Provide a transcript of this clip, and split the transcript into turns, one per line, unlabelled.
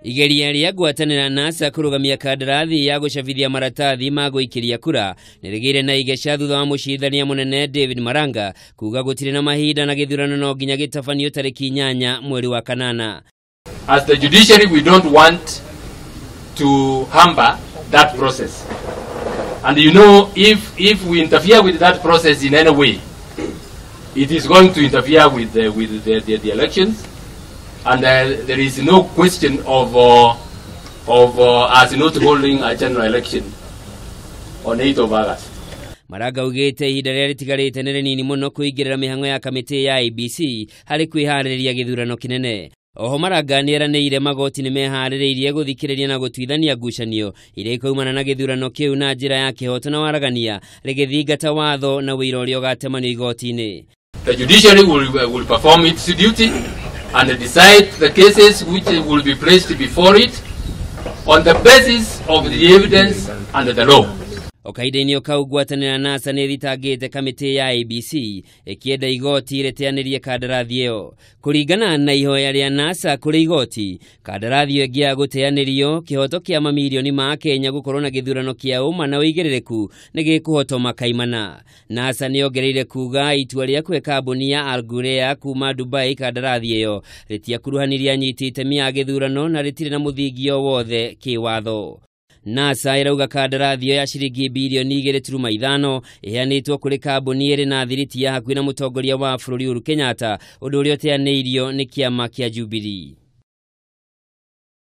Igeria rĩa ngwatanĩra NASA kũrũgamia kandarathi ya gũcabithia maratathi ma gũikĩria kura nĩ rĩgĩire na igeca thutha wa mũcirithania mũnene David Maranga kuga gũtirĩ na mahinda na gĩthurano no nginya gĩtabanio tarĩki 8 mweri wa kanana.
As the judiciary, we don't want to hamper that process. And you know, if we interfere with that process in any way, it is going to interfere with the elections. And there is no question of us not holding a general election on 8th of August.
Maraga augĩte ihinda rĩrĩa rĩtigarĩte nĩ rĩnini mũno kũingĩrĩra mĩhang'o ya kamĩtĩ ya IEBC harĩ kwĩharĩrĩria gĩthurano kĩnene. Oho Maraga nĩeranĩire magoti nĩmeharĩrĩirie gũthikĩrĩria na gũtuithania ngucanio iria ikaumana na gĩthurano kĩu na njĩra ya kĩhoto na waragania rĩgĩthingata watho na ũira ũrĩa ũgatemanio igoti-inĩ.
The judiciary will perform its duty and decide the cases which will be placed before it on the basis of the evidence and the law.
O kahinda-inĩ o kau ngwatanĩra NASA nĩ ĩthitangĩte kamĩtĩ ya IEBC ĩkĩenda igoti rĩteanĩrie kandarathi ĩyo. Kũringana na ihoya rĩa NASA kũrĩ igoti, kandarathi ĩyo ĩngĩaga gũteanĩrio, kĩhoto kĩa mamirioni ma Kenya gũkorwo na gĩthurano kĩa ũma na ũigĩrĩrĩku nĩ gĩkũhotoma kaimana. NASA nĩ yongereire kuga itua rĩa kũhe kambuni ya Al Ghurair kuma Dubai kandarathi ĩyo rĩtiakuruhanirie anyiti itemi a gĩthurano na rĩtirĩ na mũthingi o wothe kĩwatho. NASA ĩrauga kandarathi ĩyo ya ciringi bilioni 2.5 ĩheanĩtwo kũrĩ kambuni ĩrĩ na thiriti ya hakuhĩ na mũtongoria wa bũrũri Uhuru Kenyatta, ũndũ ũrĩa ũteanĩirio nĩ kĩama kĩa Jubilee.